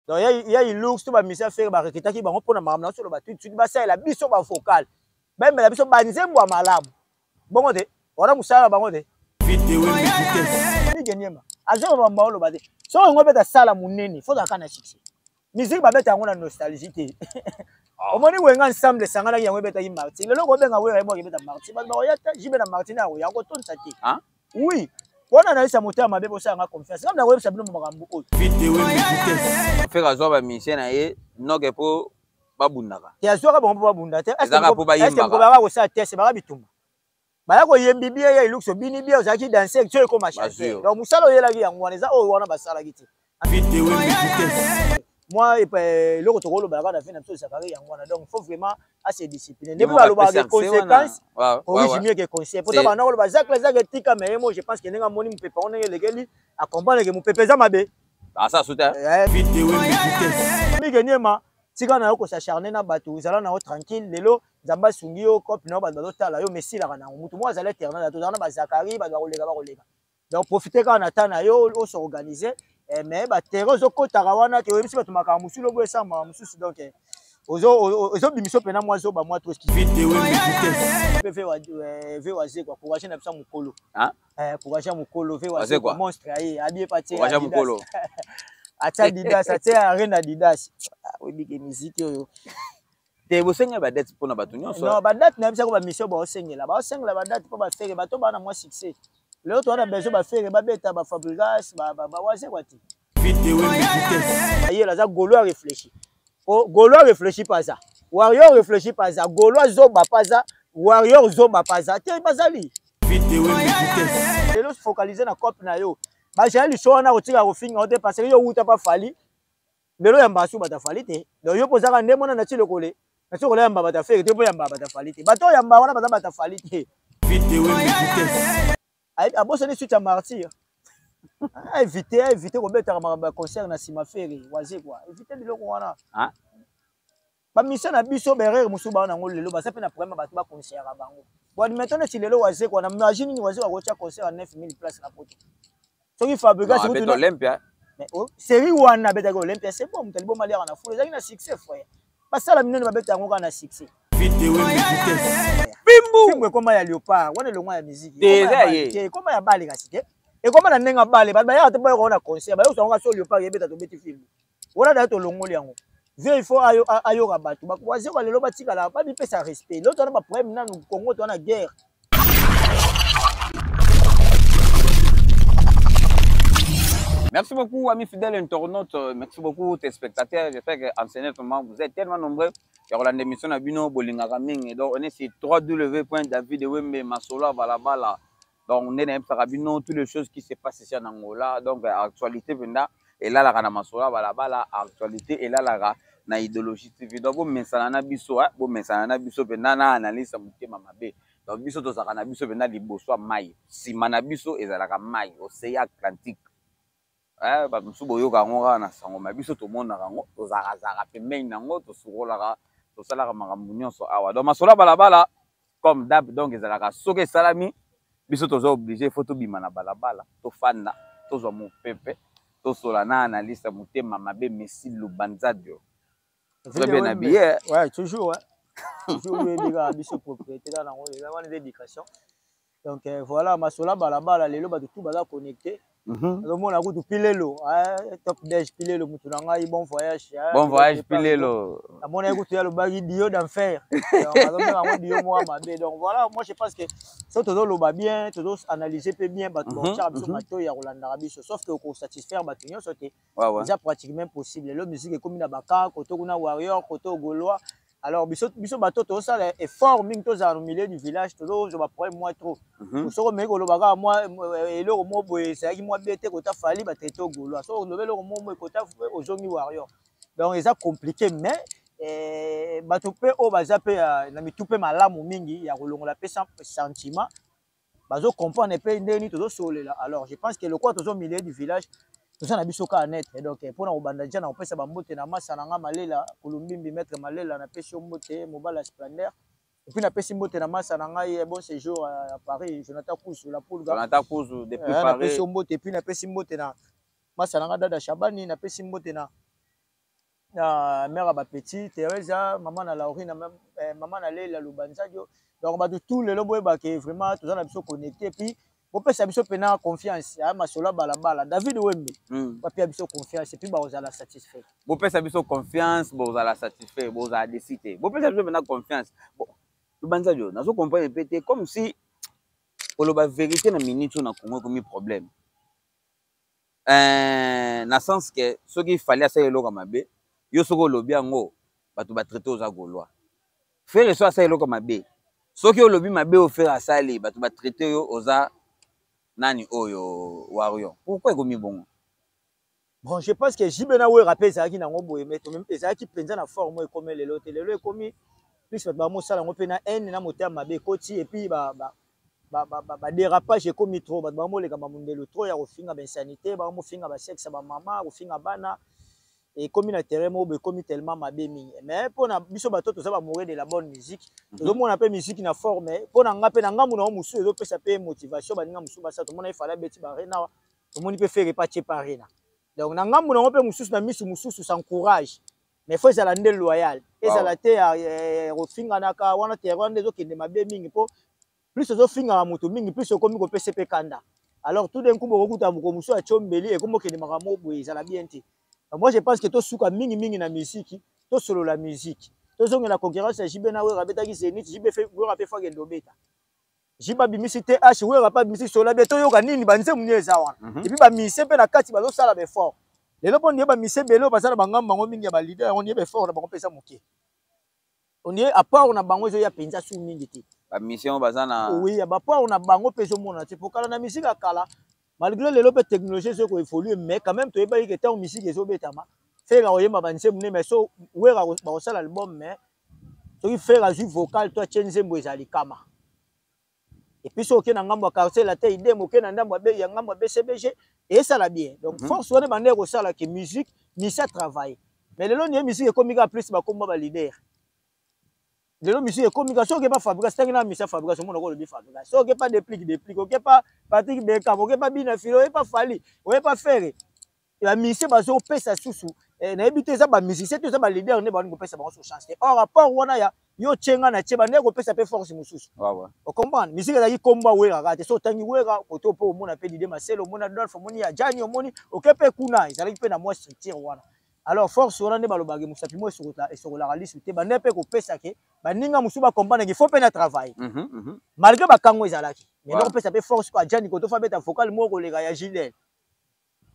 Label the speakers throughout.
Speaker 1: Donc ya Ilux to ba musiciens Ferre ba recrutaki bango pona makambo na solo ba tout de basalela biso ba vocal. Bayembela biso ba nzembo ya malamu. Bongo te, wana mosala na bango te. Mige Niema azo ba mba oloba te. Soki yango beta sala munene, faut ozalaka na succès. Musique babeta yango na nostalgie te. Ah. Omoni Wenga ensemble esanganaki yango ebetaki Martyr. Lelo kobenga Wera ye moko ebeta Martyr. Bato bakoya te, JB na Martyr na yango kotonisa te. Ah? Oui. Wana nayebisa motema mabe bosala nga confiance. Nga nakoyebisa bino makambo oyo.
Speaker 2: Ferre azwa ba musiciens na ye noke po babundaka.
Speaker 1: Te azwaka bango po babunda te.
Speaker 2: Ezaka po
Speaker 1: bayimbaka. Baka kosala test baka bitumba. Baya koyembi bien ya Ilux obini bien ozalaki danser ti ekoma chanteur. Donc mosala oyelaki yango wana eza oyo wana basalaki te. Moi eloko tokoloba kaka na vie na biso Zakari yango wana. Donc faut vraiment à se discipliner. Ndenge balobaka que conséquence corrige mieux que conseil. Pourtant bana koloba Zacle Zacle tika mais moi je pense que ndenge amoni mupepe yango ndenge elekeli a comprendre que mupepe eza mabe.
Speaker 2: Asa suta.
Speaker 1: Mike Niema tika na yo ko s'acharner na bato zala na yo tranquille lelo Nzambe asungi yo cope na yo bato bazotala yo mais esilaka nango mutu moko azali éternel tozala na ba Zakari bato bakoleka bakoleka. Donc profiter kaka na temps na yo o s'organiser eh, mais ba terrain ozokotaka wana ke oyebisi bato makambo mosusu lobo esala makambo mosusu donc eh, ozobimisa mpena mwa zoba mwa trop mpe ve wazekwa courage na biso mokolo courage ya mokolo ve wazekwa monstre aye abie pa tie atia adidas atia arena adidas oyebike miziki oyo
Speaker 2: Te bosenga ba date pona bato nyonso.
Speaker 1: Non, ba date na biso ba mission ba osengela. Ba osengela ba date po ba fere bato ba na mwa succès. Lelo to na besoin ba fere ba beta ba Fabregas ba ba, ba waze kwa te. Ayela aza Gaulois réfléchi. Oh, Gaulois réfléchi pas ça. Warrior réfléchi pas ça. Gaulois zoba pas ça. Warrior zoba pas ça. Te bazali. Lelo focaliser na cop na yo. Ba jaeli so wana kotika kofinga te parce que yo wuta pa fali. Lelo yamba asu bato afali te. Donc yo pozaka nde mona na tilokole. Na tilokole yamba bato afere te po yamba bato afali te. Bato yamba wana baza bato afali te. Abosani suite ya martyr. A éviter, a éviter kobetaka makambo ya concert na sima fere waze quoi. Éviter biloko wana.
Speaker 2: Ah.
Speaker 1: Ba mission na biso ba erreur mosusu ba nango lelo baza pe na problème bato ba conseillera bango. Bon admettons neti lelo waze quoi na imagine nini waze akotia concert à 9000 places na poto. Soki Fabregas
Speaker 2: kutu na Olympia.
Speaker 1: Mais oh, série wana abetaki Olympia c'est bon moto liboma aliaka na fulu ezalaki na succès frère. Basala minene babeta yango kaka na succès.
Speaker 2: Fimbu
Speaker 1: fimbu ekoma ya leopard wana elongwa ya musique.
Speaker 2: Te eza ye.
Speaker 1: Ekoma ya bale kasi te. Ekoma na ndenge ya bale bato bayaka te bayoka na concert bayoka yango kasi leopard ebeta tobeti fimbu. Wana daye tolongoli yango. Vieux il faut ayoka bato bazoka lelo batikala bamipesa respect lelo towana baproblème nanu Congo towana guerre.
Speaker 2: Merci beaucoup, amis fidèles internautes. Merci beaucoup, téléspectateurs. J'espère qu'en ce moment, vous êtes tellement nombreux. Il y a l'émission na bino bolingaka mingi. Donc, on est sur www.davidewembe masolo balabala. Donc, on est na bino toutes les choses qui se passent ici en Angola. Donc, actualité venda elalaka na masolo balabala, actualité elalaka na idéologie TV. Donc, bomesana na biso, bomesana na biso penda na analyse motema mabe. Donc, biso tozalaka na biso penda liboso ya mai. Sima na biso ezalaka mai, océan Atlantique. Bato mosusu boyoka yango kaka na sango, mais biso tomonaka yango, tozalaka pembeni na yango, tosukolaka, tosalaka makambo nyonso awa. Donc, masolo ya balabala comme d'hab, donc ezalaka soki esalami biso toza obligé faut tobima na balabala, tofanda, tozwa mopepe, tosola na analyste motema mabe Messi Lubanzadio. Très bien habillé.
Speaker 1: Ouais, toujours ouais. Toujours oyebi kaka biso propriété kaka nango eza wana eza éducation. Donc euh, voilà masola balabala lelo bato tout baza connecté. Nazomona kutu Pilelo, top dej Pilelo mutu na ngai bon voyage.
Speaker 2: Bon voyage Pilelo.
Speaker 1: Namona ye kutu ye alobaki dio d'enfer. Donc azobenga yango dio moko mabe. Donc voilà, moi je pense que soki tozoloba bien, tozo analyser pe bien bato bakotiaka biso matoyi ya kolandaka biso. Sauf que okosatisfaire bato nyonso te. Eza pratiquement impossible. Lelo musique ekomi na baka, koto kuna warrior, koto gaulois. Alors biso biso bato tozosala effort mingi tozala no milieu du village, tozozwa ba problème mwa trop. Soki omeki koloba kaka mwa eloko moko boye ezalaki mwa bien te kota Fally ba traite gaulois. Soki olobi eloko moko boye kota ozongi warrior. Donc eza compliqué mais bato mpe oyo baza mpe na mitu mpe malamu mingi ya kolongola mpe sentiment bazo comprendre mpe ndenge nini tozosolela. Alors je pense que lokola tozo milieu du village toza na biso kaka net. Donc mpona kobanda deja na kopesa bambote na masa na nga Malela Kulumbimbi, maître Malela, napesi yo mbote mobali ya splendeur. Et puis napesi mbote na masa na ngai bon séjour à Paris, Jonathan Kuzu la Pulga.
Speaker 2: Jonathan Kuzu depuis Paris.
Speaker 1: Napesi yo mbote. Et puis napesi mbote na masa na nga Dada Shabani, napesi mbote na Na mère ya bapetit Teresa, mama na Laurine, mama na Leila Lubanzadio. Donc bato tout lelo boyeba ke vraiment toza na biso connecté, puis bopesa biso mpena confiance ya masolo ya balabala David Wembe. Bapia biso confiance et puis bakozala satisfait.
Speaker 2: Bopesa biso confiance, bozala satisfait, bozala déçu te. Bopesa biso mpena confiance. Bon, Lubanzadio, nazo comprendre mpe te, comme si koloba vérité na minute oyo na Congo ekomi problème, na sens ke soki Fally asali eloko ya mabe, yo soki olobi yango, bato batraite oza Gaulois. Ferre so asali eloko ya mabe, soki olobi mabe oyo Ferre asali, bato batraite yo oza nani oyo, warrior. Pourquoi ekomi bongo?
Speaker 1: Bon, je pense que JB na Wera mpe ezalaki nango boye, mais ezalaki mpenza na forme oyo ekomi lelo te. Lelo ekomi plus bato bamosala yango mpe na haine, na motema mabe ekoti, et puis badérapage ekomi trop. Bato bamoleka bamundelo trop ya kofinga, bainsanité, bamofinga basexe, bamama, kofinga bana. Ekomi na terrain moko boye, ekomi tellement mabe mingi. Mais mpona biso bato toza baamoureux de la bonne musique, tozomona mpe musique na forme. Mpo na nga mpe, na ngambu nango mosusu, ezopesa mpe motivation baninga mosusu basala. Tomona e Fally abeti baArena, tomoni mpe Ferre epa tie pa Arena. Donc na ngambu nango mpe mosusu, na misu mosusu, s'encourage, mais faut ezala nde loyal, ezala te ya kofinganaka wana. Terrain wana nde ezokende mabe mingi, mpo plus ozofingaka moto mingi, plus okomi kopesa mpe kanda. Alors tout d'un coup bokokuta moko mosusu atiombeli, ekomi okende makambo boye, ezala bien te. Moi, je pense que tosuka mingimingi na musique, tosolola musique, tozongela concurrence ya JB na Wera. Abetaki Zénith JB, Wera mpe fakende obeta. JB abimisi th, Wera mpe abimisi sola bien. Toyoka nini, banzembo nini eza wana? Et puis bamusicien mpe na kati bazosala baeffort lelo, mpo ndie bamusicien ebele oyo baza na bangambo bango mingi ya baleader yango, ndie baeffort na bango mpe eza moke. Ondie apport na bango ezoya mpenza su mingi te.
Speaker 2: Bamission oyo baza na
Speaker 1: Oui, ya baapport na bango mpe ezomonana te. Po kala na musique ya kala, malgré lelo mpe technologie ezoki koévolue, mais quand même toyebaki ke ntango musique ezobetama, Ferre akoyemba banzembo ne, mais so Wera bakosala album, mais soki Ferre azwi vocal to atie nzembo, ezali kama. Et puis soki oke na ngambo ya Quartier Latin, idem, oke na ndambo ya ngambo ya BCBG, esala bien. Donc force wana ebandeki kosala ke musique misi atravaille. Mais lelo nie musique ekomi kaka plus bakomba baleader. Lelo musique ekomi kaka soki oke pa Fabrice, ntangi na misi ya Fabrice, omona kolobi Fabrice. Soki oke pa Déplique, Déplique, oke pa Patrick Bekam, oke pa Bina Filo, oye pa Fally, oye pa Ferre, bamusicien bazopesa susu. Nayebi te, eza bamusicien to eza baleader nde balingi kopesa bango so chance te. Or rapport wana ya yo tienga na tie, bandeki kopesa mpe force mosusu. Ocomprendre, musique ezalaki kombo Wera kaka te. So otangi Wera koto mpe omona mpe Dide Masele, omona Adolphe, omoni ya Jani, omoni oke mpe kuna, ezalaki mpe na mwa structure wana. Alors force wana nde balobaka mosapi mo esokolaka lisu te. Bande mpe kopesa ke baninga mosusu bacomprendre ke faut mpe na travail malgré bakango ezalaki, mais nde kopesa mpe force ko ajani koto fa beta vocal moko koleka ya Gilel,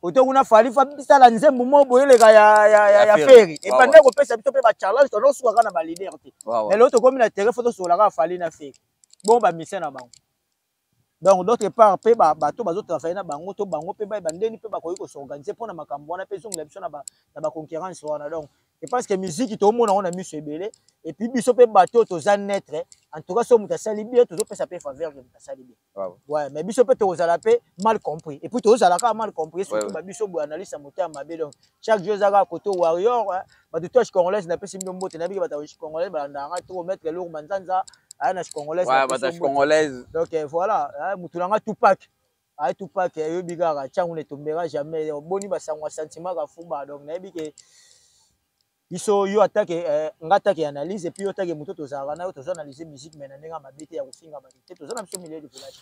Speaker 1: oto kuna Fally fa bisala nzembo moko boye eleka ya Ferre. Ebande kopesa biso mpe bachallenge. Tozosukaka na baleader te. Lelo tokomi na terrain, faut tosolaka Fally na Ferre, bon bamusicien na bango. Donc d'autre part mpe bato bazotravaille na bango to bango mpe bayeba ndeni mpe bakoki kos'organiser mpona makambo wana mpe ezongela biso na baconcurrence wana. Donc je pense que musique toomona yango na miso ebele. Et puis biso mpe bato oyo toza neutre, en tout cas so moto asali bien, tozopesa mpe faveur ke moto asali bien. Ouais, mais biso mpe tokozala mpe mal compris, et puis tozala kaka mal compris, surtout babiso boye analyse ya motema mabe. Donc chaque jour eza kaka koto warrior. Bato to congolaise, napesi bino mbote. Nayebiki bato congolaise balandaka to maître Lour Manzanza aya na congolaise.
Speaker 2: Congolaise.
Speaker 1: Donc voilà, motu nanga Tupac aye, Tupac ayebi kaka ntiango ne tombera jamais. Boni basango ya sentiment kafumba. Donc nayebi ke biso yo atake nga atake analyse, et puis yo atake moto tozalaka na yo, tozo analyse musique, mais na ndenge ya mabe te, ya kofinga bato te. Toza na biso milieu du village.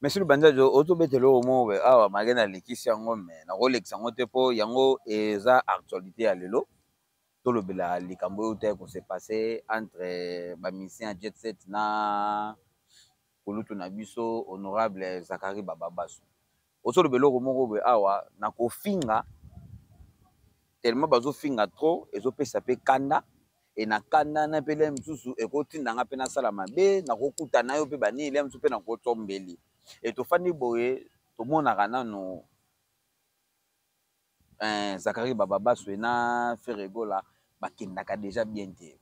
Speaker 2: Monsieur Lubanzadio, ozobetela oyo moko awa make nalekisi yango, mais nakolekisa yango te mpo yango eza actualité ya lelo. Tolobela likambo oyo te kose passe entre bamusicien ya Jet Set na kolutu na biso honorable Zakari Bababaso. Ozoloba eloko moko boye awa na kofinga, tellement bazofinga trop, ezopesa mpe kanda. E na kanda na mpe le mosusu ekotindanga mpe nasala mabe, nakokuta na yo mpe banini le mosusu mpe nakotombeli. E tofandi boye, tomonaka nano Zakari Bababaswe na Ferre Gola bakendaka déjà bien te.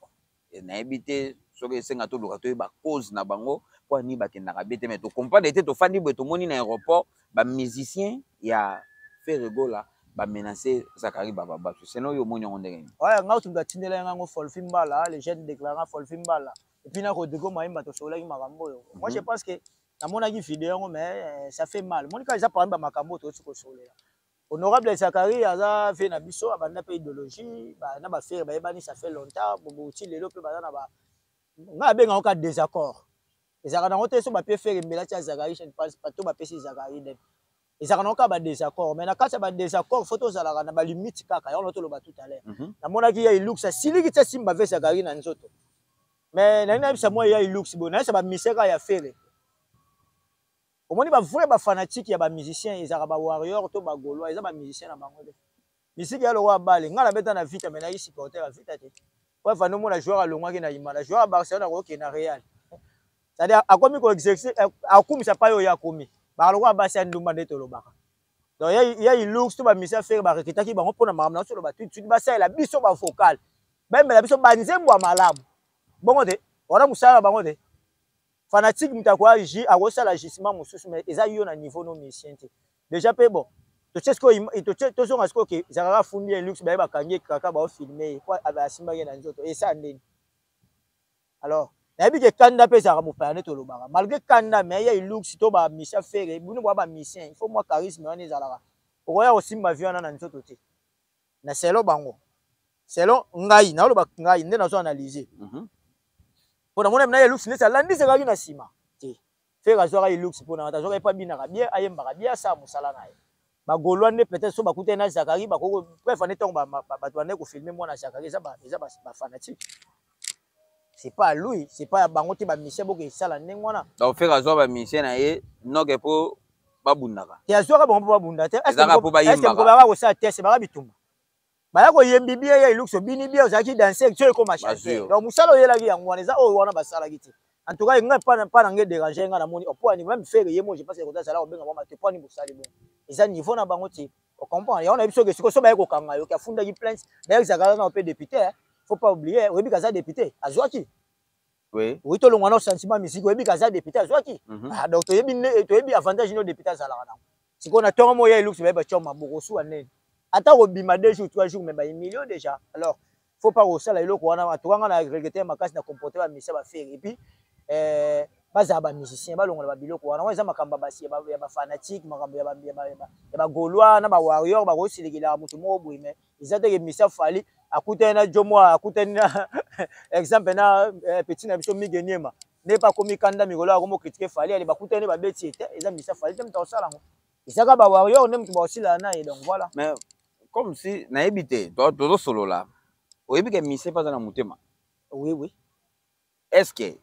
Speaker 2: Nayebi te soki esenga toluka toyeba cause na bango mpo ani bakendaka bien te, mais tocomprendre te. Tofandi boye, tomoni na aéroport bamusicien ya Ferre Gola bamenace Zakari Bababaswe. Seno oyo omoni yango ndenge nini?
Speaker 1: Ouais, nga otunga atindela yango Folfi Mbala, le jeune déclarant Folfi Mbala, et puis na Rodrigo Mayimba, tosololaki makambo oyo. Moi, je pense que namonaki video yango, mais ça fait mal. Monika eza parmi bamakambo oyo toyoti kosolela. Honorable Zakari aza vie na biso, abanda mpe idéologie na baFerre, bayebani ça fait longtemps. Bobouti lelo mpe baza na ba, ngai abengaka ka désaccord ezalaka nango te. So bapie Ferre mbela tia Zakari, je ne pense pas to bapesi Zakari nde ezalaka nango kaka badésaccord. Mais na kati ya badésaccord, faut tozalaka na balimite kaka. Yango toloba tout à l'heure, namonaki ya Ilux asiliki ti asimba ve Zakari na nzoto. Mais nalingi nayebisa mwa ya Ilux boye, nayebisa bamusicien kaka ya Ferre. Omoni, bavrai bafanatique ya bamusicien ezalaka bawarrior to bagaulois, eza bamusicien na bango te. Misiki ya lokwa bale, ngai nabeta na Vita, mais nayaki supporter ya Vita te. Po efandi omona joueur alongwaki na Imana, joueur ya Barcelone akokende na Real, c'est-à-dire akomi koexercer, akumisa pai oyo akomi baka lokola basi ya ndumba nde tolobaka. Donc ya Ilux to bamusicien ya Ferre, bareketaki bango mpona makambo na biso. Loba tout de suite, basalela biso bavocal, bayembela biso banzembo ya malamu bongo te. Wana mosala na bango te. Fanatique, moto akoagi, akosala agissement mosusu, mais eza yo na niveau no musicien te déjà. Mpe bon, totie sikoyo, tozonga sikoyo ke ezalaka afundi ye Lux, baye bakangi ye kaka, baofilme ye po asimbaki ye na nzoto. Esa ndeni? Alors nayebi ke kanda mpe ezalaka mopaya nde tolobaka. Malgré kanda, mais ya Ilux to bamusicien Ferre, bino bwa bamusicien, il faut mwa charisme wana ezalaka. Okoya kosimba vi wana na nzoto te. Na selon bango, selon ngai, naoloba ngai nde nazo analyse mpo namona na Ilux neti alandisekaki na nsima te. Ferre azwaka Ilux mpona azwaka ye mpo abinaka bien, ayembaka bien, asala mosala na ye. Bagaulois nde peut-être so bakutani na Zakari, bakoko. Bref, ane ntango bato bandeki kofilme mwana Zakari, eza bafanatique, c'est pas à lui, c'est pas ya bango te. Bamusicien boke esala ndenge wana.
Speaker 2: Donc Ferre azwa bamusicien na ye noke mpo babundaka?
Speaker 1: Te, azwaka bango mpo babunda te.
Speaker 2: Ezalaka mpo bayembaka.
Speaker 1: Baka kosala test, baka bitumba, baya koyembi bien. Ya Ilux, obini bien, ozalaki danser, so ekoma chanteur. Donc mosala oyelaki yango wana, eza oyo wana basalaki te. En tout cas, ngai mpa na ngai déranger ngai, namoni po ani même Ferre ye mo, je pense que azala kobenga bango te. Po ani bosali bongo? Eza niveau na bango te, ocomprendre? Yango na biso ke sikoyo so baye kokanga yo ke afundaki plainte. D'ailleurs, ezalaka na mpe député, faut pas oublier. Oyebi kaza député azwaki.
Speaker 2: Oui.
Speaker 1: Oui, tolongwa na sentiment musique. Oyebi kaza député azwaki. Ah, donc toyebi, toyebi avantage no député azalaka nango. Sikoyo na ntongo moya, Elux bayeba tia maboko osuwa nini, ata kobima 2 jours, 3 jours, mais bahumilier déjà. Alors faut pas kosala eloko wana. Atuka nga na regretter makasi na comporter bamusicien baFerre. Et puis bazala bamusicien, balongola babiloko wana. Wana eza makambo ya bafanatique, makambo ya bagaulois na bawarrior, bakosilikela moto moko boye. Mais eza teke musicien Fally akutani na jo mwa, akutani na exemple na petit na biso Mige Niema, nde mpe akomi kanda mikolo, akomi ocritiquer Fally. Ale bakutani, babeti ye te. Eza musicien Fally te moto akosala yango, ezaka bawarrior nde moto bakosilana na ye. Donc voilà.
Speaker 2: Mais comme si nayebi te, tozosolola, oyebi ke musicien mpe aza na motema?
Speaker 1: Oui.
Speaker 2: Est ce que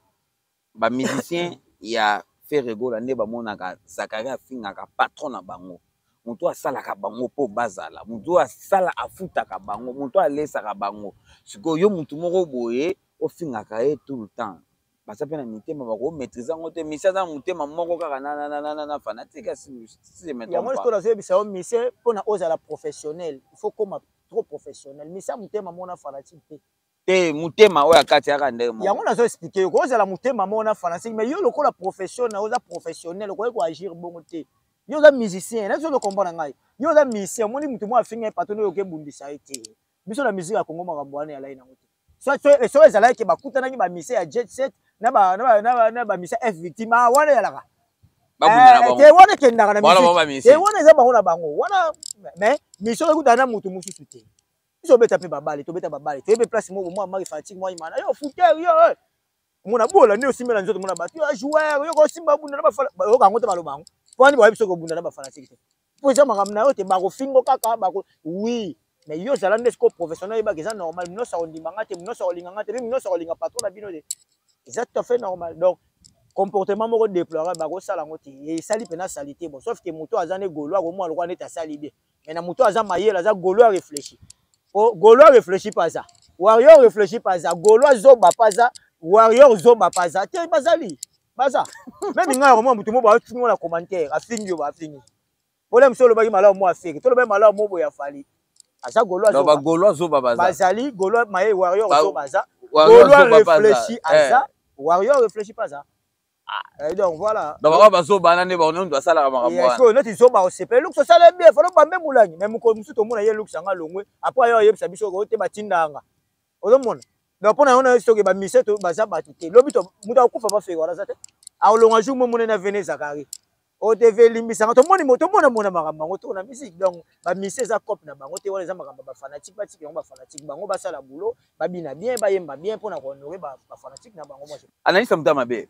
Speaker 2: bamusicien ya Ferre Gola nde bamonaka Zakari afingaka patron na bango, moto asalaka bango mpo bazala, moto asala afutaka bango, moto alesaka bango, sikoyo yo motu moko boye ofingaka ye tout le temps, baza mpe na mitema, bakomaîtrise yango te? Musicien aza na motema moko kaka na fanatique, si je me
Speaker 1: Yango sikoyo nazoyebisa yo, musicien, mpona ozala professionnel, il faut koma trop professionnel. Musicien, motema moko na fanatique te.
Speaker 2: Te, motema oyo akati yaka ndenge moko.
Speaker 1: Yango nazo expliquer yo, kozala motema moko na fanatique, mais yo lokola professionnel, oza professionnel, okoki koagir bongo te. Yo oza musicien, nazo comprendre ngai. Yo oza musicien, omoni motu moko afinga ye patron, oyo okebundisa ye te. Biso na musique ya Congo, makambo wana elai nango te. Soki ezalaki ke bakutanaki bamusicien ya Jet Set na bamusicien F Victime, wana eyalaka te, wana ekendaka na musique te, wana eza bango na bango wana. Mais mission ekutana na motu mosusu te. Biso obeta mpe babale, tobeta babale, toyebi place moko mwa maki fanatique mwa imana yo futer yo mona bola nde osimbela nzoto, mona bato yo joueur yo kosimba bunda na bafana, oyoka yango te. Baloba yango mpo wani bayebi soki obunda na bafanatique te, mpo eza makambo na yo te. Bakofingo kaka bako, oui, mais yo ozala nde sikoyo professionnel. Oyebaka eza normal, nyonso akondima nga te, nyonso akolinga nga te, mpe nyonso akolinga patron na bino te, eza tout à fait normal. Donc comportement moko déplorable, bakosala yango te, esali mpena sali te. Bon, sauf ke moto aza nde gaulois, akomona lokola neti asali bien, mais na moto aza mayele, aza gaulois réfléchi. Po gaulois réfléchi mpe aza, warrior réfléchi mpe aza, gaulois zoba mpe aza, warrior zoba mpe aza te. Bazali, baza même ngai akomona motu mo bafingi na commentaire, afingi yo, bafingi mpona mosu olobaki malamu mo afiki, tolobaki malamu mo boye. Afali aza gaulois.
Speaker 2: Bagaulois zoba baza.
Speaker 1: Bazali gaulois maye, warrior zoba aza, gaulois réfléchi aza, warrior réfléchi mpe aza. Donc voilà.
Speaker 2: Donc bango bazobana nde bango nde basalaka makambo wana.
Speaker 1: Sikoyo neti zoba osepele, Lux osala bien, falo bambe molangi. Mais mokolo mosusu tomona ye Lux anga longwe, après ayo ayebisa biso oyo te batindanga. Ozomona, donc mpona yango na soki bamise baza bato te. Lobi moto akokufa, baFerre wana aza te, akolonga jour mo monene avene Zakari. Otv elimbisanga, tomoni tomona mona makambo yango to na musique. Donc bamusiciens, eza cope na bango te. Wana eza makambo ya bafanatique, batika yango. Bafanatique bango basala boulot, babina bien, bayemba bien mpona kohonorer bafanatique na bango. Moi,
Speaker 2: analyse moto ya mabe.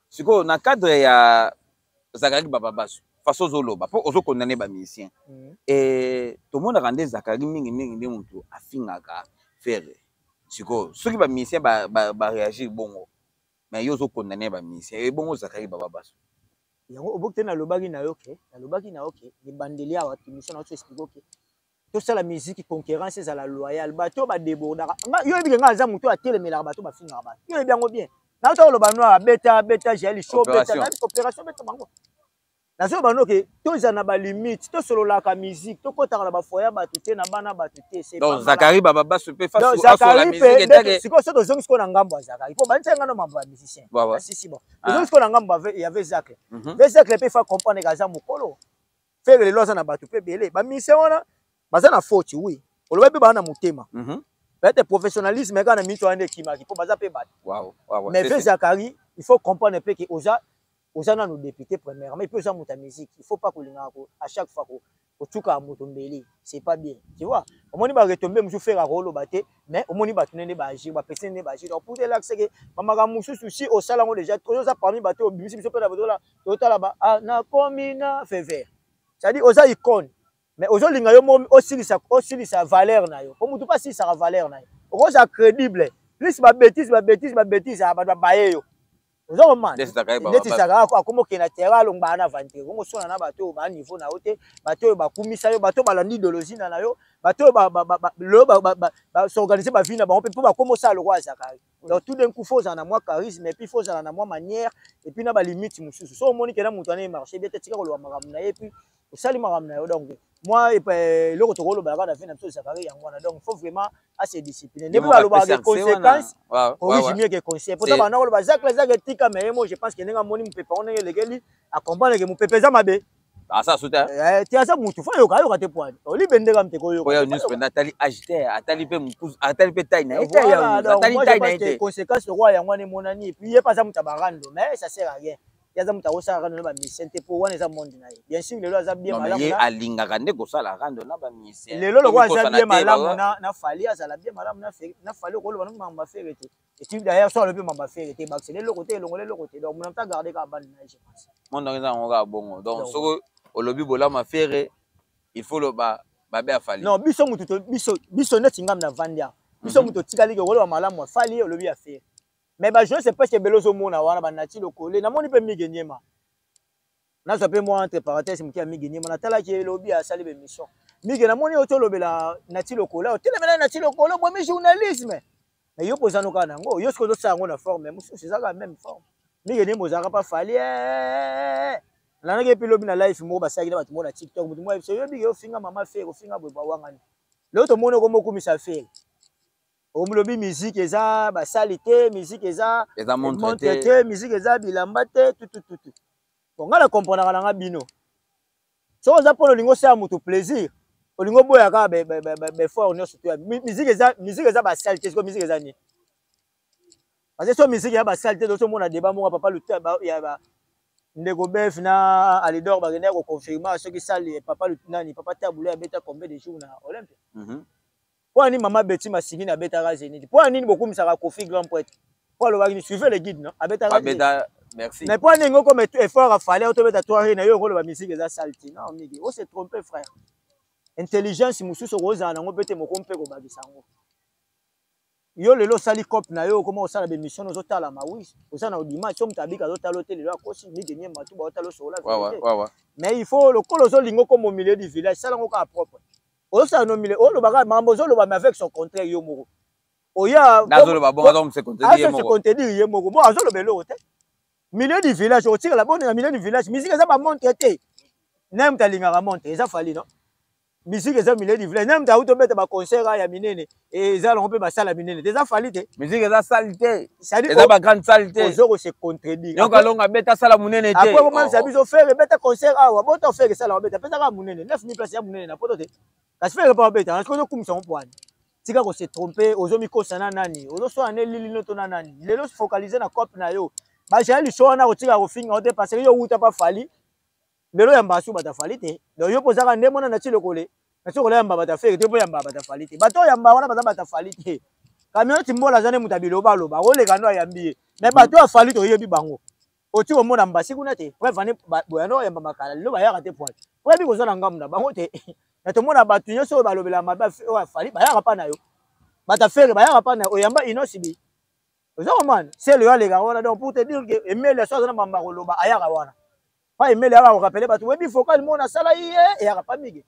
Speaker 2: Sikoyo na cadre ya Zakari Bababaso, façon ozoloba mpo ozokondane bamusicien, tomonaka nde Zakari mingimingi nde motu afingaka Ferre. Sikoyo soki bamusicien baréagir bongo, mais yo ozokondane bamusicien, ebongo Zakari Bababaso?
Speaker 1: Yango oboki te. Nalobaki na yo ke ebandeli awa, émission na yo, explique ke tosala musique, concurrence ezala loyale. Bato oyo badébordaka, yo yebi ke nga aza motu atelemelaka bato bafingaka bato. Yo yebi yango bien. Nauta koloba no abeta beta gel show, beta opération, beta bango. Nazoloba no ke tozala na balimite, tosololaka musique, tokɔtaka na bafoyer bato te, na bana bato te.
Speaker 2: Zakari Bababaso mpe.
Speaker 1: Zakari mpe sikoyo, so tozongi sikoyo na ngambo ya Zakari, mpo bandisa nga no mambo ya musicien sisi. Bon, tozongi sikoyo na ngambo ya ve Zacle. Ve Zacle mpe, faut comprendre ke aza mokolo. Ferre lelo aza na bato mpe ebele. Bamusicien wana baza na faute, oui, oloba mpe baa na motema, peut-être professionnalisme kaka na minute wana nde ekimaki, mpo baza mpe bato. Mais ve Zakari, il faut comprendre mpe ke oza nano député premièrement, et puis oza moto ya musique. Il faut pas kolingaka à chaque fois kotukaka moto mbeli, c'est pas bien, tu vois. Omoni baretombées mosusu, Ferre akoloba te, mais omoni bato ndenge baagir, bapesi ndenge baagir. Donc pour elakisa ke bamakambo mosusu, si osala yango déjà, oza parmi bato obimisi biso mpe na botola totala ba nakomi na feu vert, c'est-à-dire oza icône, mais ozolinga yo mo osilisa valeur na yo, po motu mpe asilisaka valeur na ye. Okozala crédible plus babêtises, babêtises, babêtises, bato babaye yo. Oza komana neti ezalaka akoma okende na terrain, alongba na ventre kongo sona na bato oyo baa niveau na yo te, bato oyo bakumisa yo, bato oyo balandi idéologie na yo, bato oyo lelo bas'organiser bavie na bango mpe mpo bakoma osala lokola Zakari. Donc tout d'un coup, faut ozala na mwa charisme, et puis faut ozala na mwa manière, et puis na balimite mosusu. So omoni kena moto wana emarché bien te, tika koloba makambo na ye, puis osali makambo na yo. Donc moi, eloko tokoloba kaka na vie na biso Zakari, yango wana. Donc faut vraiment ase discipline. Nde mpe balobaka ke conséquence corrige mieux que conseil. Po ta banda koloba Zacle, Zacle etika, mais ye mo, je pense ke ndenge amoni mopepe yango ndenge elekeli, acomprendre ke mopepe eza mabe.
Speaker 2: Asa suta.
Speaker 1: Te, aza mutu, faut ayoka, ayoka te poani olibe ndenge amute koyoka.
Speaker 2: Oyo nyonso mpenza, atali age te, atali mpe mokuzu, atali mpe taille na ye te, atali taille na ye te.
Speaker 1: Conséquence lokola yango wana emonani. Et puis ye mpe aza mutu ya barando, mais ça sert à rien. Ye aza moto akosala rando na bamusicien te, mpo wana eza monde na ye. Bien sûr, lelo aza bien malamu.
Speaker 2: Ye alingaka nde kosala rando na bamusicien.
Speaker 1: Lelo lokola aza bien malamu na Fally, azala bien malamu na Fally, okoloba no makambo aFerre te. Et puis d'ailleurs, so alobi mambo aFerre te, bakisele eloko te, elongole eloko te. Donc mona moto agarde kaka bande na ye, je pense.
Speaker 2: Monde eza yango kaka bongo. Donc soki olobi bolamu aFerre, il faut loba babe aFally.
Speaker 1: Non, biso mutu, biso neti ngam na vandi awa, biso mutu otikali ke okoloba malamu aFally, olobi aFerre, mais bajournaliste presque ebele ozomona wana banati lokole. Namoni mpe Mige Niema, nazwa mpe mwa entre parenthèse moke ya Mige Niema. Natalaki elobi asali bémission. Mige, namoni oyo tolobela nati lokole, otelemela nati lokole, obomi journalisme, mais yo mpo oza no kaka nango. Yo soki ozosala yango na forme mosusu, eza kaka même forme. Mige Niema ozalaka mpa Fally, nalandaki epi lobi na live moko basalaki na bato moko na TikTok. Motu moko ayebisa yo bike, ofinga mama Ferre, ofinga boye, bawangani. Lelo tomoni okoma okumisa Ferre, olobi musique eza basali te, musique eza
Speaker 2: montre
Speaker 1: te, musique eza bilamba te, tutututu. Bon, ngai na comprenaka nanga bino. Soki oza mpona olingi osala moto plaisir, olingi oboya kaka baeffort nyonso to ya musique. Eza musique eza basali te. Sikoyo musique eza nini? Parce que so musique eza basali te, tozomona débat moko papa ya ndeko Bef na Alidor, bakendaki koconfirmer soki sali papa nani, papa Tabule abeta combien de jours na Olympia. Mpo ya nini mama Beti Masingini abetaka Zénith? Mpo ya nini bokumisaka Kofi grand prêtre? Mpo alobaki ni suivez le guide, non? Abetaka.
Speaker 2: Merci.
Speaker 1: Mais mpo ndenge okoma effort aFally, otobeta trois na yo, okoloba musique eza sale te. Non, mingi ose trompe, frère. Intelligence mosusu okozala nango mpe te, moko mpe kobakisa yango. Yo lelo osali cope na yo, okoma kosala bémission, ozotalama. Oui, oza na odima so moto abika azotala te. Lelo akosi Mige Niema, tu baotala osokola vérité. Mais il faut lokola ozolinga okoma au milieu du village, sala yango kaka propre. Ozosala no milieu, olobaka makambo ozoloba, mais avec son contraire. Yo moko oya
Speaker 2: se
Speaker 1: contredire ye moko. Bon, azoloba eloko te. Milieu du village, otikala boni na milieu du village. Musique eza bamontre te. Naye moto alingaka montre eza Fally, non? Musique eza milieu du village. Naye moto auti obeta baconcert ya minene, eza nango mpe basala minene te, eza Fally te.
Speaker 2: Musique eza sale te, eza bagrande salle te.
Speaker 1: Ozo kose contredire.
Speaker 2: Yoka longa abeta sala monene te.
Speaker 1: Après komanisa biso Ferre ebeta concert awa, bota Ferre esala obeta, apesaka monene 9000 place ya monene na poto te, kasi Ferre mpa obeta. Soki ozokumisa ngo pwani, tika kose tromper. Ozomikosa na nani? Ozoswana na elili no to na nani? Lelo focaliser na cope na yo. Bajali liso wana, kotika kofinga yo te, parce que yo wuta mpa Fally. Mbelo oyambaka su bato ya Fally te. Donc yo mpo ozaka nde mona na ti lokole na ti lokole oyamba bato ya Ferre te, mpo oyambaka bato ya Fally te. Bato oyamba wana baza bato ya Fally te. Camionnette Mbola aza nde moto ya biloba aloba, akoleka ndo ayambi ye. Mais bato ya Fally toyebi bango. Oti komona mbasi kuna te. Preuve ane boya ndo oyamba makala lelo bayaka te pointe. Oyebi koza na ngambo na bango te. Na tomona bato nyonso oyo balobela mabe oyo ya Fally bayaka pa na yo. Bato ya Ferre bayaka pa na yo. Oyamba Innoss'B. Oza komana selo yo alekaka wana. Donc pour te dire que Emelia so aza na mamba koloba ayaka wana. Pa Emelia ayaka korapele bato oyebi vocal moko nasala ye eyaka pa Mige.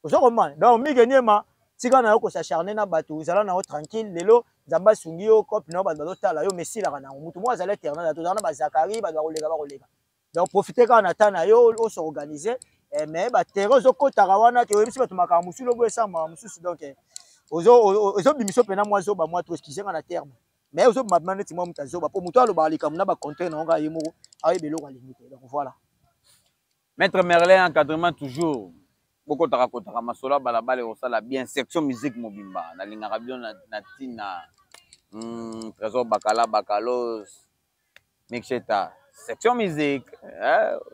Speaker 1: Oza komana. Donc Mige Niema tika na yo kosacharne na bato, ozala na yo tranquille. Lelo Nzambe asungi yo cope na yo, bato bazotala yo, mais esilaka nango. Motu moko azali éternel, tozala na bazakari, bato bakoleka bakoleka. Donc profite kaka na temps na yo os'organiser, mais ba terrain ozokotaka wana ke oyebisi bato makambo mosusu lobo esala makambo mosusu. Donc ozobimisa mpena mwa zoba mwa to, excuse nga na terme, mais ozobima mpena neti mwa moto azoba, mpo moto alobaka likambo na bacontraire na yango kaka ye moko ayeba eloko alingi te. Donc voilà.
Speaker 2: Maître Merlin, encadrement toujours. Bokotaka kotaka masolo ya balabala ekosala bien. Section musique mobimba nalingaka bino na ntina. Trésor Bakala Bakalos Mixeta section musique,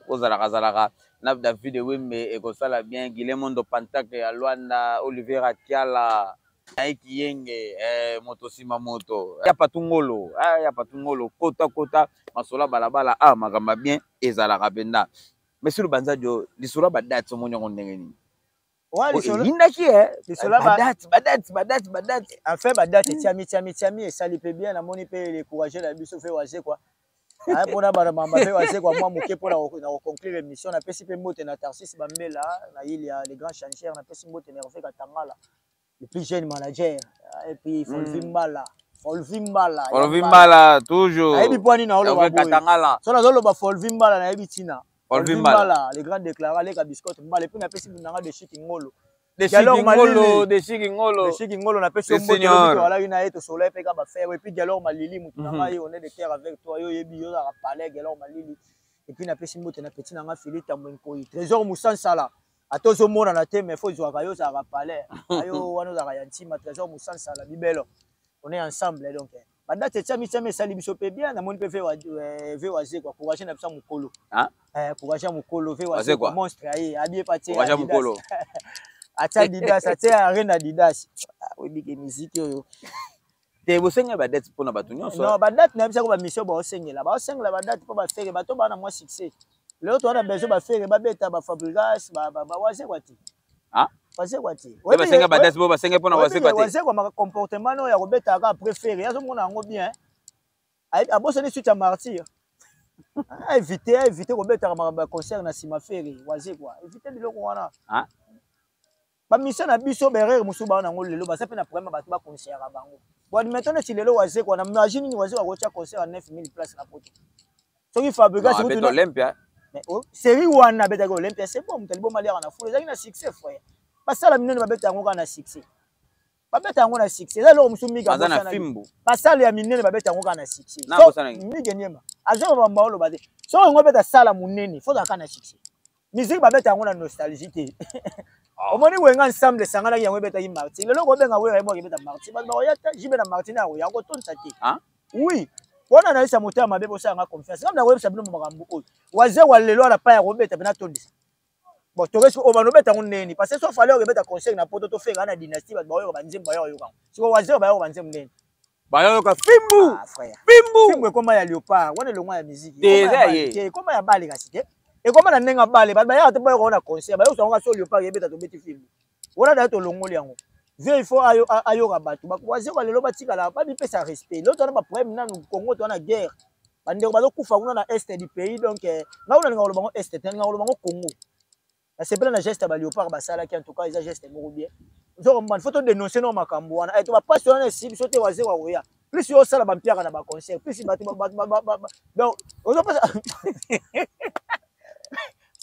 Speaker 2: ozalaka zalaka na David Wembe ekosala bien. Guilhem Mondo Pantake ya Luanda, Olivier Akiala Naiki Yenge, moto nsima moto ya Patungolo, ya Patungolo kota kota masolo ya balabala a makambo bien ezalaka mpenza. Monsieur Lubanzadio, lisolo ya badate omoni yango ndenge nini? Eyindaki badate badate badate badate.
Speaker 1: Enfin badate etiami tiami tiami, esali mpe bien. Namoni mpe le courage na biso fe Wazekwa aye mpona bana mamba mpe Wazekwa mwa moke mpona na koconclure émission. Napesi mpe mbote na Tarsis Bambela na ile ya le grand changeur, napesi mbote na Hervé Katangala, le plus jeune manager, et puis Folvi Mbala, Folvi Mbala.
Speaker 2: Folvi Mbala toujours.
Speaker 1: Nayebi mpo nini naoloba boye. So nazoloba Folvi Mbala, nayebi ntina.
Speaker 2: Folvi Mbala
Speaker 1: le grand déclarant aleka biscotte Mbala. Et puis napesi nanga de Chiki Ngolo.
Speaker 2: Ngolo, Deshiki Ngolo.
Speaker 1: Deshiki Ngolo, napesi yo mbote. Toalaki na ye, tosolola mpe ka bafere. Et puis Galor Malili, motu na ngai, on est de cœur avec toi. Yo oyebi, yo ozalaka palais Galor Malili. Et puis napesi mbote na petit na nga Philippe Tambwe Nkoi, Trésor Musansala. Ata ozomonana te, mais faut ezwaka yo ozalaka palais ayo wana, ozalaka ya ntima. Trésor Musansala bibelo, on est ensemble. Donc badate etiami tiami, esali biso mpe bien. Namoni mpe ve Wazekwa, courage na biso ya mokolo, courage ya mokolo ve Wazekwa monstre aye abie pa tie atia Adidas, atia arena Adidas. Oyebike miziki oyo.
Speaker 2: Te, bosengela badate mpona bato nyonso.
Speaker 1: Non, badate nayebisako bamission baosengela baosengela badate mpo baFerre, bato baa na mwa succès. Lelo toza na besoin baFerre babeta, baFabregas, baWazekwa te. Wazekwa te.
Speaker 2: Basenga badate bo basenge mpona Wazekwa te.
Speaker 1: Wazekwa comportement oyo ya kobetaka après Ferre, azomona yango bien, abosani suite ya Martyr. Aévite, aévite kobetaka makambo ya concert na nsima Ferre. Wazekwa, évite biloko wana. Bamission na biso berere mosusu baa nango lelo baza mpe na problème, bato baconseillaka bango. Bon, admettons neti lelo Wazekwa na imagine nini, Wazekwa akotia concert ya 9000 place na Poto soki Fabregas
Speaker 2: Olympia.
Speaker 1: Série wana abetaki Olympia, c'est bon. Moto aliboma aliaka na fulu, ezalaki na succès, frère. Basala minene babeta yango kaka na succès, babeta yango na succès. Eza eloko mosusu mingi.
Speaker 2: Baza na fimbu.
Speaker 1: Basala ya minene babeta yango kaka na succès. Mige Niema aza bamba oloba te. Soki yango obeta sala monene, faut kaka na succès. Musique babeta yango na nostalgie te. Omoni Wenga ensemble esanganaki, yango ebetaki Martyr. Lelo kobenga Wera ye moko ebeta Martyr, bato bakoya te. Jibe na Martyr na yakoya kotonisa te. Oui, wana nayebisa motema mabe, bosalanga confiance. Ngambi nakoyebisa bino makambo oyo. Wazekwa lelo ana pa ya kobeta mpe natondisa. Bon, tokesi obanda obeta yango ndeni? Parce que so Fally okebeta concert na Poto, tofeka na dynastie, bato bakoyoka banzembo, bayoka yango. Siko Wazekwa bayoka banzembo ndeni?
Speaker 2: Bayoka fimbu.
Speaker 1: Frère,
Speaker 2: fimbu.
Speaker 1: Fimbu ekoma ya léopard wana, elongwa ya musique.
Speaker 2: Te,
Speaker 1: ekoma ya bale, kasi te ekoma na ndenge ya bale. Bato bayaka te, bayoka na concert, bayoka yango. So léopard ebeta, tobeti fimbu wana daya, tolongoli yango. Vieux, il faut ayoka bato. Wazekwa lelo batikala babipesa respect. Lelo towana baproblème nanu Congo, towana guerre, bandeko bazokufa kuna na est du pays. Donc ngai kuna nalinga koloba ngo est te, nalinga koloba ngo Congo. Nasepela na geste ya baléopard basalaki. En tout cas eza geste moko bien. Ozokomana, faut todénonce no makambo wana. To bapasi wana esi biso te. Wazekwa koya plus yo osala bampiaka na baconcert, plus bato donc ozopesa.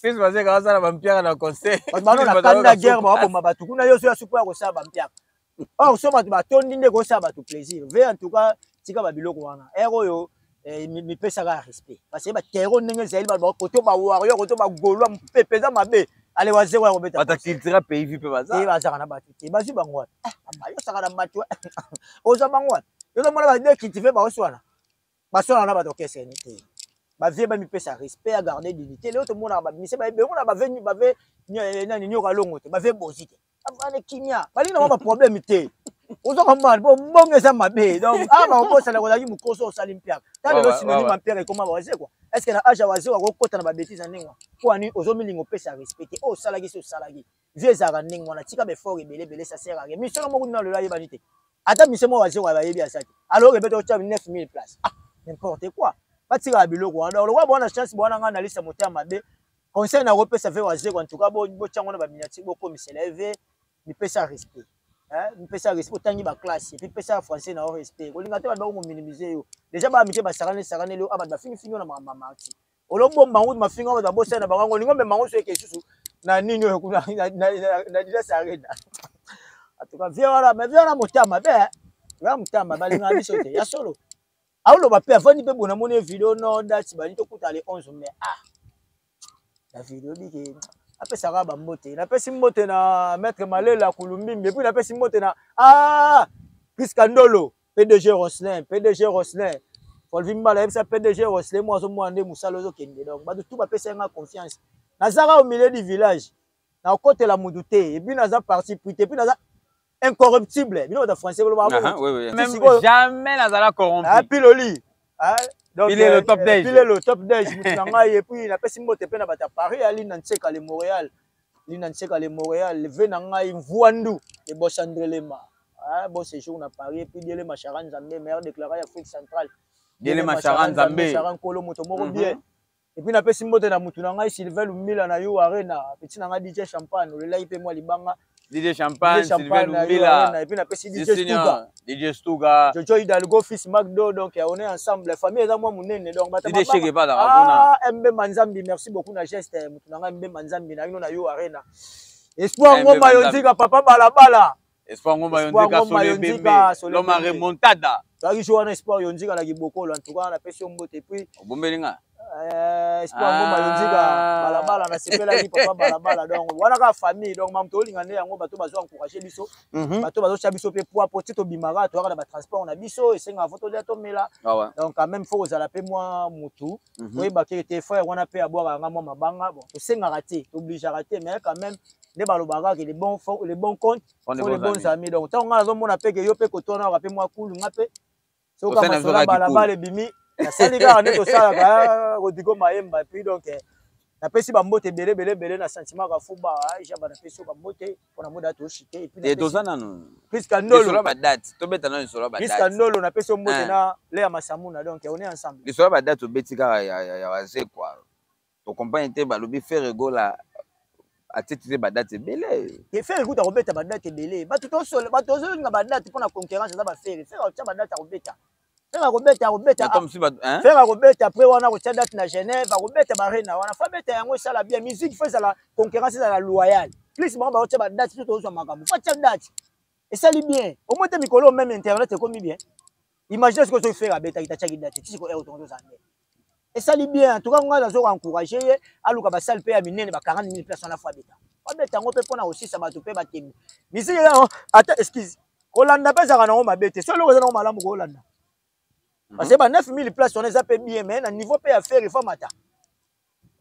Speaker 2: Plus Wazekwa asala bampiaka na concert.
Speaker 1: Bato bano na kanda guerre, baboma bato kuna, yo so ya supu ya kosala bampiaka. Or so bato batondi nde kosala bato plaisir ve. En tout cas tika babiloko wana. Ere oyo mipesaka ya respect, parce que batero ndenge ezali, bato koto bawario, koto bagolwa, mopepe eza mabe. Ale Wazekwa ya kobeta.
Speaker 2: Bato cultura pays vi mpe baza.
Speaker 1: Bazaka na bato te, bazwi bango wapi? Bayosaka na bato, ozwa bango wapi? Yozomona bade cultive, baoswana baswana na bato okeseni te. Bavieux bamipesa respect, ya garder dignité. Lelo tomonaka bamise bayebi bave bave nani, nyoka longo te, bave bozi te, bavane kimia, balingi nango baproblème te. Ozoka mwana bo mbongo eza mabe. Donc awa bakobosana kozalaki mokoso, osali mpiaka ta lelo synonyme ya mpiaka ekoma Wazekwa. Est ce que na age ya Wazekwa akokota na babêtises ya ndenge wana? Mpo ani ozomilinga opesa respect te? Oyo osalaki, si osalaki vie ezalaka ndenge wana, tika baeffort ebele ebele, ça sert à rien. Mission moko kuna lelo ayebani te, ata mission moko Wazekwa bayebi aza te. Alors ebete otya 9000 place, ah, n'importe quoi. Batikaka biloko wana. Donc lokwa bwana chance bwana ngai na lisa motema mabe. Conseil na kopesa ve Wazekwa, en tout cas botyango na baminiature, bokomisela ye ve mipesa respect, mipesa respect. Otangi baclasse et puis pesa français na yo respect. Kolinga te bato bakomominimize yo. Déjà bamike basakani sakaneli yo, a bato bafingifingi yo na makambo ya marti, olobomba ngo mafinga, bato babosani na bango. Olingo omema ngo so eke lisusu na nini oyo kuna na Adidas Arena. En tout cas vieux wana, mais vieux wana motema mabe, ya motema balingaka biso te ya solo. Aoloba mpe avandi mpe bona moni video no date bani tokuta le 11 mai. Ah, na video bike apesaka bambote. Napesi mbote na maître Malela Kulumbimbi et puis napesi mbote na, ah, Chris Kandolo, PDG Roslin, PDG Roslin Folvi Mbala. Yebisa PDG Roslin mo azomona nde mosala ozokende. Donc bato tu bapesa nga confiance. Nazaka au milieu du village, nakotela mutu te et puis naza parti pris te et puis naza incorruptible. Bino bato français
Speaker 2: boloba jamais nazala corrompu.
Speaker 1: Piloli.
Speaker 2: Donc, il est le top
Speaker 1: déj. Il est le top déj mutu na ngai. Et puis napesi mbote mpe na bato ya Paris, ali na Ntseka le Montréal, lina Ntseka le Montréal, ve na ngai Mvwandu le boss André Lema. Ah, bon séjour na Paris. Et puis Diele Machara Nzambe, meilleur déclaré Afrique centrale.
Speaker 2: Diele Machara Nzambe.
Speaker 1: Machara Nkolo, moto moko bien. Et puis napesi mbote na mutu na ngai Sylvain Lumila na yo Arena, petit na ngai DJ Champagne, olelaki mpe mwa libanga.
Speaker 2: DJ Champagne, Sylvain Lumbila.
Speaker 1: Et puis napesi DJ Stuga.
Speaker 2: DJ Stuga.
Speaker 1: Jojo Hidalgo, fils Macdo, donc on est ensemble. La famille eza mwa munene, donc
Speaker 2: bata. DJ Chege pa kuna.
Speaker 1: Ah, MB Manzambi, merci beaucoup na geste, mutu na ngai MB Manzambi na yo na yo Arena. Espoir Ngoma Yonzika, papa balabala.
Speaker 2: Espoir Ngoma Yonzika, Sole Bembe. L'homme à remontada.
Speaker 1: Toyaki jour wana, Espoir Yonzika na Kibokolo, en tout cas napesi yo mbote et puis
Speaker 2: obombeli nga.
Speaker 1: Espoir Ngoma Yonzika balabala, nasepelaki, papa balabala. Donc wana kaka famille. Donc mamu tolinga nde yango, bato bazo encourage biso, bato bazotya biso mpe poids po ti tobimaka, toyaka na batransport na biso, esengaka fo tolia, tomela. Donc quand même faut kozala mpe mwa mutu oyebaki ete frère wana mpe abwakaka nga mwa mabanga. Bon, tosengaka te, tobligeaka te, mais quand même nde balobaka ke les bons comptes font les bons amis. Donc ntango nga nazomona mpe ke yo mpe kotwana waka mpe mwa kulu, nga mpe soki masola balabala ebimi, nasali kaka nde tosalaka Rodrigo Mayemba. Et puis donc napesi bambote ebele ebele ebele na sentiment kafuba jaba. Napesi yo bambote mpona moda toshite.
Speaker 2: Et puis toza nanu.
Speaker 1: Priska Ndolo.
Speaker 2: Badate tobeta nano lisolo.
Speaker 1: Priska Ndolo, napesi yo mbote na Lea Masamuna. Donc on est ensemble.
Speaker 2: Lisolo ya badate obeti kaka ya Wazekwa, tocomprendre te. Balobi Ferre Gola atiti te badate ebele.
Speaker 1: Ferre kuta akobeta badate ebele. Bato tozolinga badate mpona concurrence eza baFerre. Ferre akotia badate, akobeta. Ferre akobeta, akobeta. Ferre akobeta. Après wana akotia date na Genève, akobeta baArena wana. Fo abeta yango, esala bien. Musique fo ezala concurrence, ezala loyale. Plus bango bakotia badate, so tozwa makambo. Fo atia date, esali bien. Omoi te mikolo même internet ekomi bien. Imagine sikoyo soki Ferre abetaki, tatiaki date ti sikoyo ere tongo tozala nde esali bien. En tout cas ngai nazo encourage ye aluka basale mpe ya minene, ba 40 000 place wana. Fo abeta, abeta yango mpe mpona kosisa bato mpe batembe. Musique ata excuse kolanda mpe ezalaka nango mabe te. So eloko eza nango malamu kolanda, parce que ba 9 000 place wana eza mpe bien, mais na niveau mpe ya Ferre fo mata.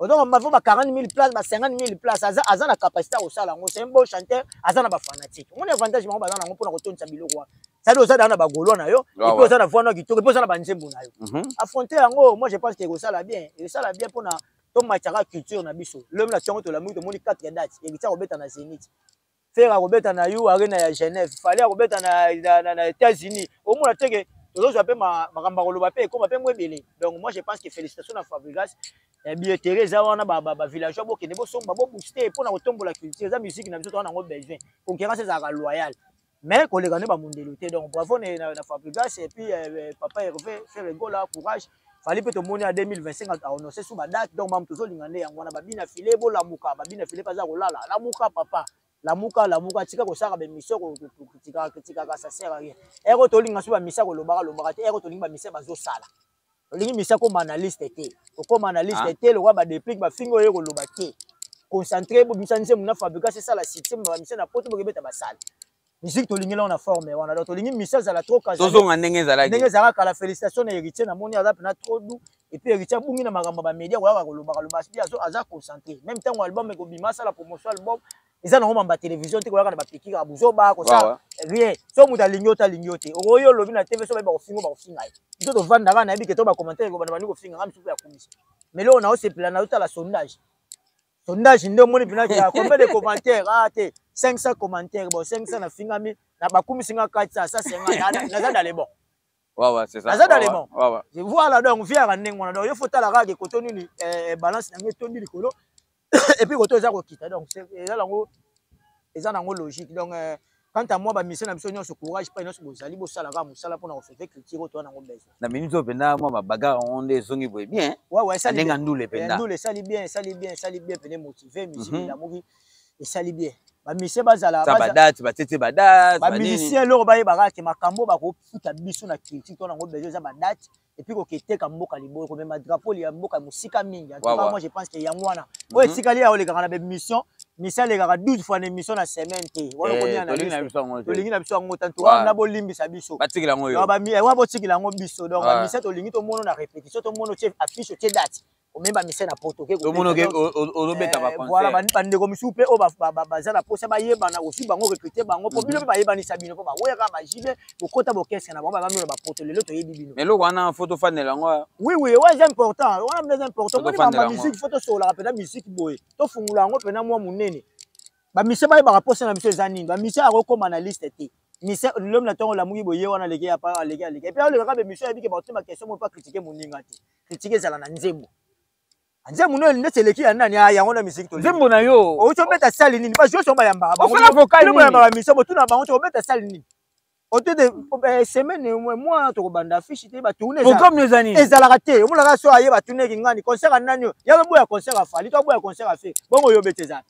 Speaker 1: Donc bafo ba 40 000 place, ba 50 000 place, aza na capacité ya kosala yango. C'est un bon chanteur, aza na bafanatique. Omoni avantage bango baza nango mpona kotondisa biloko wana. Sadi oza daa na bagaulois na yo, et puis oza na voix no kitoko, et puis oza na banzembo na yo. Affronter yango, moi je pense que ekosala bien, ekosala bien mpona tomatiaka culture na biso. Lobi na ntongo tolamuki, tomoni 4 date: Héritier akobeta na Zénith, Ferre akobeta na U Arena ya Genève, Fally akobeta na États-Unis. Omona teke tozozwa mpe makambo ya koloba mpe ekóma mpe mo ebele. Donc moi je pense que félicitation na Fabregas. Billetterie eza wana, bavillageois bokende bosomba, bobooste mpona kotombola culture. Eza musique na biso, toza nango besoin. Concurrence ezalaka loyale, mais koleka nde bamondelo te. Donc bravo na Fabregas et puis papa Hervé. Ferre Gola, courage. Fally mpe tomoni ya 2025 aannonce su badate. Donc mamu tozolinga nde yango wana. Babina file, bolamuka. Babina file mpe aza kolala. Lamuka papa, lamuka, lamuka, tika kosala baémission kocritiquaka critiquaka, ça sert à rien. Ero tolinga so bamisia kolobaka lobaka te. Ero tolingi bamisia bazosala. Olingi misia koma analyste te, okoma analyste te lokwa badeplique bafingi oyo koloba te. Concentré, bobimisa nzembo na Fabregas, esala succès. Bamisia na poto bokebeta basale musique, tolingi lango na forme wana. Donc tolingi misia azala trop.
Speaker 2: Tozonga ndenge ezalaki.
Speaker 1: Ndenge ezalaka kala. Félicitation na Héritier, namoni aza mpena trop doux. Et puis Héritier abungi na makambo ya bamédia, koyaka kolobaka loba bi aza concentré. Même ntango album ekobima, asala promotion album, eza nango mamba télévision te, koyaka na bapiki kaka buzoba, kosala rien. So moto alingi yo te, alingi yo te. Okoyi olobi na TV, so bayeba kofinga, bakofinga ye. Biso tovandaka, nayebi ke to bacommentaire ekobanda, bandi kofinga nga misusu ya kumisa. Mais lelo naosepela, naotala sondage. Sondage nde omoni mpena ya combien de commentaires? Ah te, 500 commentaires. Bon, 500 nafingami na bakumisi nga 400, 150, naza dans les bons.
Speaker 2: Ouais, c'est ça.
Speaker 1: Naza dans les bons. Voilà, donc viaka ndenge wana. Donc yo faut tala kaka koto nini balance nango etondi likolo et puis koto eza kokita. Donc eza nango, eza nango logique. Donc quant à moi, bamission na biso nyonso, courage mpe nyonso bozali bosala kaka mosala mpona kosauver culture oyo toza nango besoin.
Speaker 2: Na minute oyo mpenza, mwa babagarre yango nde ezongi boye bien.
Speaker 1: Ouais, esali
Speaker 2: ndenge ya ndule mpenza.
Speaker 1: Ndule esali bien, esali bien, esali bien pene, motive musique elamuki, esali bien. Bamusicien bazala
Speaker 2: badate, batete badate.
Speaker 1: Bamusicien eloko bayebaka ke makambo bakofuta biso na culture to nango besoin eza badate et puis koketeka mboka liboso, komema drapeau ya mboka mosika mingi. En tout cas, moi je pense que yango wana oyo etikali ya olekaka na baémission. Mission alekaka 12 fois na émission na semaine te. Wana tolingi na biso yango te. En tout cas, na bolimbisa biso.
Speaker 2: Batikela yango yo.
Speaker 1: Wana botikela yango biso. Donc bamission tolingi tomona na répétition, tomona otie affiche, otie date, omemi bamission na poto.
Speaker 2: Ozobeta.
Speaker 1: Voilà, bandeko misusu mpe oyo baza na posa bayebana, ozwi bango, recrute bango, mpo bino mpe bayebanisa bino, mpo bawoyaka bajibe bokota bokese na bango, bamamino na bapoto. Lelo toyebi bino.
Speaker 2: Mais eloko wana faut tofandela yango.
Speaker 1: Oui, wana eza important, wana mpe eza important. Moni bamba musique, faut tosololaka mpenza musique boye, tofungola yango mpenza mwa monene. Bamission bayebaka posa na biso eza nini. Bamission akokóma na liste te. Mission lomi na ntongo olamuki boye wana, aleki apa, aleki, aleki, et puis alekaka bamission. Yebi ke baotema question moko, mpo acritiquer moninga te. Critique ezala na nzembo, nzembo no neti eleki ya nani yango na musique.
Speaker 2: Nzembo na yo.
Speaker 1: Outi obeta sali nini? Bajo nyonso bayambaka.
Speaker 2: Osala vocal nini?
Speaker 1: Bayambaka mission, botuna bango te obeta sali nini ote te semaine mwa tokobanda affiche te, batourne.
Speaker 2: Programme eza nini?
Speaker 1: Ezalaka te. Omonaka so aye, batuneki ngani concert ya nani oyo ya boya, concert ya Fally to aboya concert ya Ferre. Bongo oyo obeta eza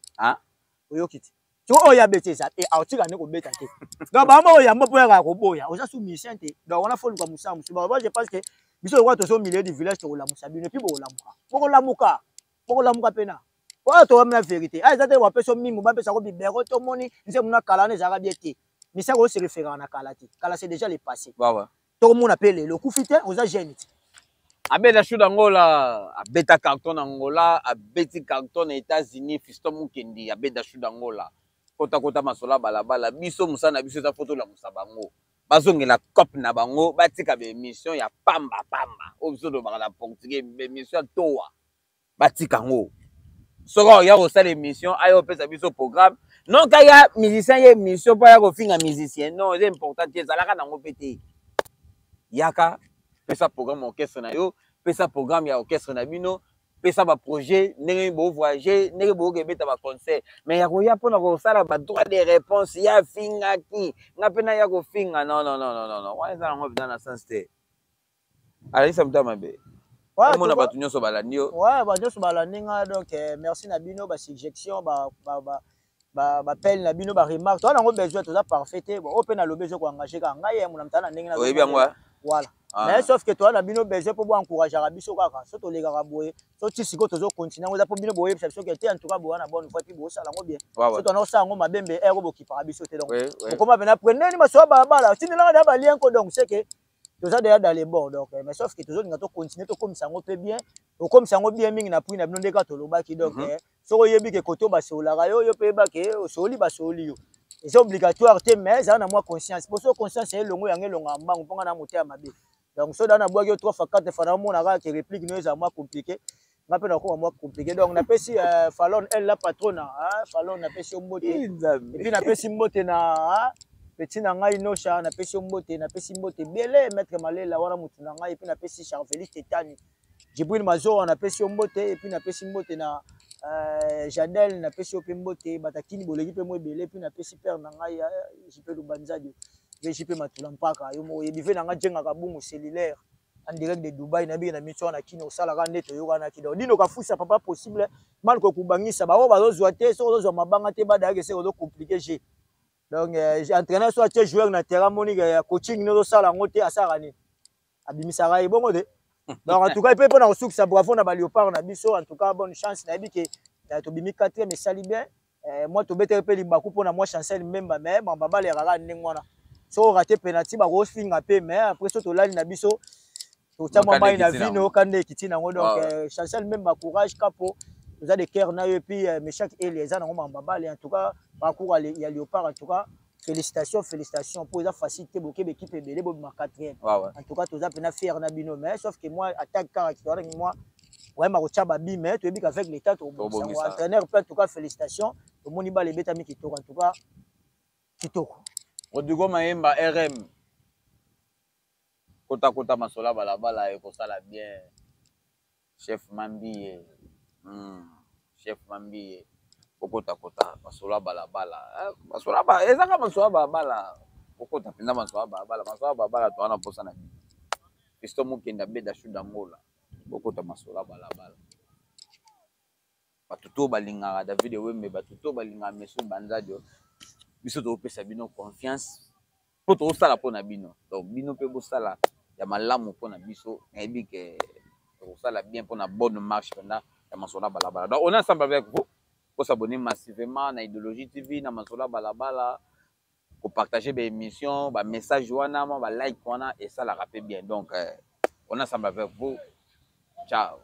Speaker 1: oyoki te so oyo abeta eza te, aotika nde kobeta te. Donc bango oyo yambo mpo yaka koboya, oza su musicien te. Donc wana faut luka mosala mosusu. Moi je pense que biso lokola tozo milieu du village, tokolamusa bino et puis bokolamuka, bokolamuka, bokolamuka mpena oyo toyamina vérité. A eza te bapesa mimo, bapesako bibero. Tomoni nzembo na kala wana ezalaka bien te. Misako oyo se référaka na kala te, kala c'est déjà le passé. Tokomona mpe lelo okufi te, oza jeune te.
Speaker 2: Abeta shu na Angola, abeta carton na Angola, abeti carton na États-Unis. Fiston Mukendi abeta shu na Angola, kotakota masolo ya balabala. Biso mosala na biso eza faut tolamusa bango, bazongela cope na bango, batika baémission ya pamba pamba oyo biso tolobaka na portugais, baémission ya toa, batika yango. Soki oya kosala émission, aya opesa biso programme, non ka ya musicien ye émission mpo aya kofinga musicien. Non, eza important te, ezalaka nango mpe te. Yaka pesa programme orchestre na yo, pesa programme ya orchestre na bino, pesa baprojet ndenge bovoyage, ndenge boyoka ebeta baconcert. Mais ya koya mpona kosala badroit de réponse, ya fingaki nga mpe naya kofinga, non, non, non, non, non, wana eza nango mpenza na sens te. Alakisa moto ya mabe, omona bato nyonso balandi yo.
Speaker 1: Ouais, bato nyonso balandi nga. Donc merci na bino, basuggestion, bapele na bino, baremarque, toza nango besoin. Toza parfait te. Bon, oyo mpe nalobi eza koengage kaka ngai ye mona motala na ndenge.
Speaker 2: Oyebi yango.
Speaker 1: Voilà. Mais sauf que toza na bino besoin mpo boencourageaka biso kaka. So tolekaka boye, so ti sikoyo tozocontinue yango, eza mpo bino boyebisa biso ke te, en tout cas boya na bonne voie, puis bosala yango bien. So tona kosala yango mabembe ere, bokipaka biso te. Donc okoma mpena prendeni maso ya balabala, otindelanga da balienko. Donc c'est que toza déjà dans les bons. Donc mais sauf que tozolinga tocontinue, tokomisa yango mpe bien, okomisa yango bien mingi na prix na bino nde kaka tolobaki. Donc soki oyebi ke kote basololaka yo, yo mpe yeba ke osoli, basoli yo, eza obligatoire te, mais ezala na mwa conscience. Po so conscience elongo yango elongaka mbangu, mponga na motema mabe. Donc so daa nabwaki yo trois fois, quatre fois, naomona kaka ke réplique no ezala mwa compliqué, nga mpe nakoma mwa compliqué. Donc napesi Falon el la patrona, Falon, napesi yo mbote. Et puis napesi mbote na petit na ngai Nosha, napesi yo mbote, napesi mbote ebele maître Malela wana motu na ngai. Et puis napesi Charvelis Tetani, Jibril Mazowa, napesi yo mbote. Et puis napesi mbote na Jadel, napesi yo mpe mbote. Batakini boleki mpe mo ebele. Et puis napesi père na ngai JP Lubanzadio, JP Matula Mpaka, yo moko oyebi ve na ngai jengaka bungu cellulaire en direct de Dubai. Nayebi na miso wana kino osalaka nde toyokanaki. Donc Dino Kafusa, papa possible mal kokubangisa bango, bazozwa te. Soki ozozwa mabanga te, badayaki seke ozocompliquer jeu. Donc entraîneur so atie joueur na terrain, moni ya coaching nde ozosala yango te, asalaka nini? Abimisaka ye bongo te. Donc en tout cas mpe mpona kosukisa, bravo na baléopard na biso. En tout cas, bonne chance. Nayebi ke tobimi quatrième, esali bien. Moi tobetaki mpe libaku mpona mwa Chancel Mbemba, mais bamba balekaka ndenge wana. Soki oraté penalty, bakofinga mpe, mais après so tolali na biso. Totia mwa mai na vino, kanda ekiti nango. Donc Chancel Memba, courage, capo, toza de cœur na yo. Et puis Meshak Eli, eza nango mamba bale. En tout cas, parcours ya Léopard, en tout cas félicitations, félicitations, mpo eza facile te. Bokeba équipe ebele, bobima quatrième. En tout cas toza mpena fier na bino. Mais sauf que moi, attaque kaka towanaki mwa oyamba kotya babi, mais toyebi qu'avec l'état tobongisa. Entraîneur mpe, en tout cas félicitations, tomoni bale ebetami kitoko, en tout cas kitoko.
Speaker 2: Rodrigo Mayemba RM, kota kota masolo ya balabala ekosala bien. Chef Mambiye, Chef Mambiye, kokotakota masolo ya balabala, masolo ezaka masolo ya balabala, kokota mpenza masolo ya balabala, masolo ya balabala. Toza na mposa na bino. Fiston Mokenda Beda Shuda Ngola, bokota masolo ya balabala. Bato to balingaka David Wembe, bato to balingaka Mesu Banzadio, biso topesa bino confiance mpo tozosala mpo na bino. Donc bino mpe bosala ya malamu mpo na biso. Nayebi ke tokosala bien mpo na bonne marche mpenza ya masolo ya balabala. Donc on est ensemble avec vous. Bosabonner massivement na Idéologie TV, na masolo ya balabala, kopartager baémission, bamessage wana, mwa balike wana esalaka mpe bien. Donc on est ensemble avec vous. Ciao.